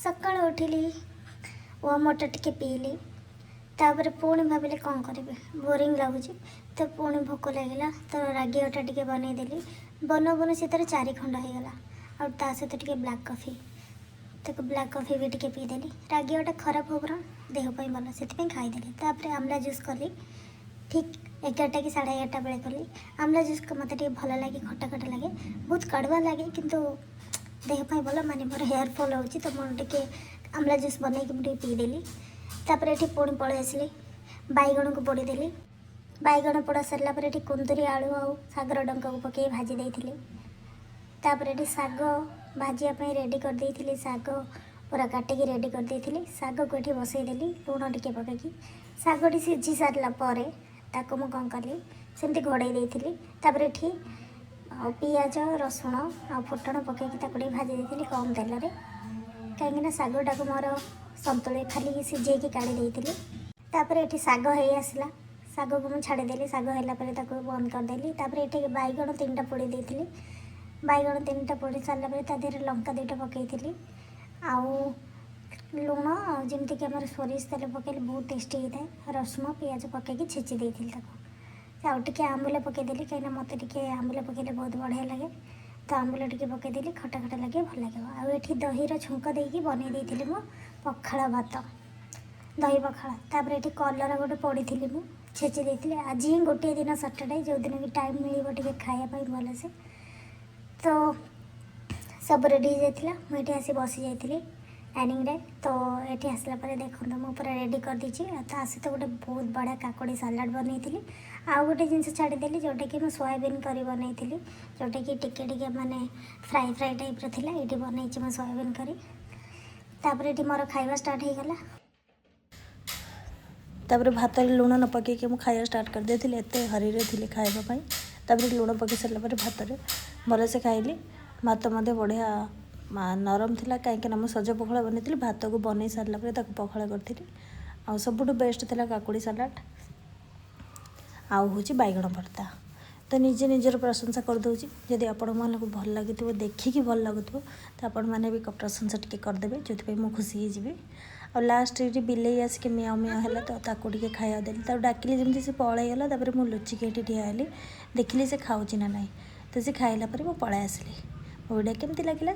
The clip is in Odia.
ସକାଳୁ ଉଠିଲି, ୱାର୍ମ ୱାଟର୍ ଟିକେ ପିଇଲି। ତାପରେ ପୁଣି ଭାବିଲି କ'ଣ କରିବି, ବୋରିଂ ଲାଗୁଛି। ତ ପୁଣି ଭୋକ ଲାଗିଲା, ତ ରାଗି ଅଟା ଟିକେ ବନେଇଦେଲି। ବନଉ ବନଉ ସେ ତାର ଚାରି ଖଣ୍ଡ ହେଇଗଲା। ଆଉ ତା ସହିତ ଟିକେ ବ୍ଲାକ୍ କଫି, ତାକୁ ବ୍ଲାକ୍ କଫି ବି ଟିକେ ପିଇଦେଲି। ରାଗି ଅଟା ଖରାପ ହବ ବରଂ ଦେହ ପାଇଁ ଭଲ, ସେଥିପାଇଁ ଖାଇଦେଲି। ତାପରେ ଆମ୍ଲା ଜୁସ୍ କଲି, ଠିକ୍ 11ଟା କି 11:30 ବେଳେ କଲି। ଆମ୍ଲା ଜୁସ୍ ମୋତେ ଟିକେ ଭଲ ଲାଗେ, ଖଟା ଖଟା ଲାଗେ, ବହୁତ କଡ଼ୁଆ ଲାଗେ, କିନ୍ତୁ ଦେହ ପାଇଁ ଭଲ। ମାନେ ମୋର ହେୟାର୍ ଫଲ୍ ହେଉଛି, ତ ମୁଁ ଟିକେ ଆମ୍ଲା ଜୁସ୍ ବନେଇକି ମୁଁ ଟିକେ ପିଇଦେଲି। ତାପରେ ଏଠି ପୁଣି ପଳେଇ ଆସିଲି, ବାଇଗଣକୁ ପୋଡ଼ିଦେଲି। ବାଇଗଣ ପୋଡ଼ା ସରିଲା ପରେ ଏଠି କୁନ୍ଦୁରି ଆଳୁ ଆଉ ଶାଗର ଡଙ୍କକୁ ପକାଇ ଭାଜି ଦେଇଥିଲି। ତାପରେ ଏଠି ଶାଗ ଭାଜିବା ପାଇଁ ରେଡ଼ି କରିଦେଇଥିଲି। ଶାଗ ପୁରା କାଟିକି ରେଡ଼ି କରିଦେଇଥିଲି। ଶାଗକୁ ଏଠି ବସେଇଦେଲି ଲୁଣ ଟିକେ ପକାଇକି। ଶାଗଟି ସିଝି ସାରିଲା ପରେ ତାକୁ ମୁଁ କ'ଣ କଲି, ସେମିତି ଘୋଡ଼େଇ ଦେଇଥିଲି। ତାପରେ ଏଠି ଆଉ ପିଆଜ, ରସୁଣ ଆଉ ଫୁଟଣ ପକାଇକି ତାକୁ ଟିକେ ଭାଜି ଦେଇଥିଲି କମ୍ ତେଲରେ, କାହିଁକିନା ଶାଗଟାକୁ ମୋର ସନ୍ତୁଳି ଖାଲି ସିଝେଇକି କାଢ଼ି ଦେଇଥିଲି। ତାପରେ ଏଠି ଶାଗ ହେଇ ଆସିଲା, ଶାଗକୁ ମୁଁ ଛାଡ଼ିଦେଲି। ଶାଗ ହେଲା ପରେ ତାକୁ ବନ୍ଦ କରିଦେଲି। ତାପରେ ଏଠି ବାଇଗଣ ତିନିଟା ପୋଡ଼ି ଦେଇଥିଲି। ବାଇଗଣ ତିନିଟା ପୋଡ଼ି ସାରିଲା ପରେ ତା ଦେହରେ ଲଙ୍କା ଦୁଇଟା ପକାଇଥିଲି ଆଉ ଲୁଣ ଆଉ ଯେମିତିକି ଆମର ସୋରିଷ ତେଲ ପକାଇଲେ ବହୁତ ଟେଷ୍ଟି ହେଇଥାଏ। ରସୁଣ ପିଆଜ ପକାଇକି ଛେଚି ଦେଇଥିଲି ତାକୁ। ଆଉ ଟିକେ ଆମ୍ବୁଲ ପକାଇଦେଲି, କାହିଁକିନା ମୋତେ ଟିକେ ଆମ୍ବୁଲ ପକାଇଲେ ବହୁତ ବଢ଼ିଆ ଲାଗେ। ତ ଆମ୍ବୁଲ ଟିକେ ପକାଇଦେଲି, ଖଟା ଖଟା ଲାଗେ, ଭଲ ଲାଗିବ। ଆଉ ଏଠି ଦହିର ଛୁଙ୍କ ଦେଇକି ବନେଇ ଦେଇଥିଲି ମୁଁ ପଖାଳ ଭାତ, ଦହି ପଖାଳ। ତାପରେ ଏଠି କଲରା ଗୋଟେ ପୋଡ଼ିଥିଲି, ମୁଁ ଛେଚି ଦେଇଥିଲି। ଆଜି ହିଁ ଗୋଟିଏ ଦିନ ସଟର୍ଡେ, ଯେଉଁଦିନ କି ଟାଇମ୍ ମିଳିବ ଟିକେ ଖାଇବା ପାଇଁ ଭଲସେ। ତ ସବୁ ରେଡ଼ି ହେଇଯାଇଥିଲା। ମୁଁ ଏଠି ଆସି ବସି ଯାଇଥିଲି ଡାଇନିଂରେ। ତ ଏଠି ଆସିଲା ପରେ ଦେଖନ୍ତୁ, ମୁଁ ପୁରା ରେଡ଼ି କରିଦେଇଛି। ଆଉ ତା ସହିତ ଗୋଟେ ବହୁତ ବଢ଼ିଆ କାକୁଡ଼ି ସାଲାଡ଼ ବନେଇଥିଲି। ଆଉ ଗୋଟେ ଜିନିଷ ଛାଡ଼ିଦେଲି, ଯେଉଁଟାକି ମୁଁ ସୋୟାବିନ୍ କରି ବନେଇଥିଲି, ଯେଉଁଟାକି ଟିକେ ଟିକେ ମାନେ ଫ୍ରାଏ ଫ୍ରାଏ ଟାଇପ୍ର ଥିଲା। ଏଇଠି ବନେଇଛି ମୁଁ ସୋୟାବିନ୍ କରି। ତାପରେ ଏଠି ମୋର ଖାଇବା ଷ୍ଟାର୍ଟ ହେଇଗଲା। ତାପରେ ଭାତରେ ଲୁଣ ନ ପକାଇକି ମୁଁ ଖାଇବା ଷ୍ଟାର୍ଟ କରିଦେଇଥିଲି, ଏତେ ହରିରେ ଥିଲି ଖାଇବା ପାଇଁ। ତାପରେ ଲୁଣ ପକାଇ ସାରିଲା ପରେ ଭାତରେ ଭଲସେ ଖାଇଲି। ଭାତ ମଧ୍ୟ ବଢ଼ିଆ ନରମ ଥିଲା, କାହିଁକିନା ମୁଁ ସଜ ପଖାଳ ବନେଇଥିଲି। ଭାତକୁ ବନେଇ ସାରିଲା ପରେ ତାକୁ ପଖାଳ କରିଥିଲି। ଆଉ ସବୁଠୁ ବେଷ୍ଟ ଥିଲା କାକୁଡ଼ି ସାଲାଡ଼ ଆଉ ହେଉଛି ବାଇଗଣ ଭର୍ତ୍ତା। ତ ନିଜେ ନିଜର ପ୍ରଶଂସା କରିଦେଉଛି। ଯଦି ଆପଣମାନଙ୍କୁ ଭଲ ଲାଗିଥିବ, ଦେଖିକି ଭଲ ଲାଗୁଥିବ, ତ ଆପଣମାନେ ବି ପ୍ରଶଂସା ଟିକେ କରିଦେବେ, ଯେଉଁଥିପାଇଁ ମୁଁ ଖୁସି ହେଇଯିବି। ଆଉ ଲାଷ୍ଟ ଏଠି ବିଲେଇ ଆସିକି ମିଆଁ ମିଆଁ ହେଲା, ତ ତାକୁ ଟିକେ ଖାଇବାକୁ ଦେଲି। ତାକୁ ଡାକିଲି ଯେମିତି ସେ ପଳେଇଗଲା। ତାପରେ ମୁଁ ଲୁଚିକି ଏଠି ଠିଆ ହେଲି, ଦେଖିଲି ସେ ଖାଉଛି ନା ନାହିଁ। ତ ସେ ଖାଇଲା ପରେ ମୁଁ ପଳେଇ ଆସିଲି। ମୋ ଭିଡ଼ିଓ କେମିତି ଲାଗିଲା?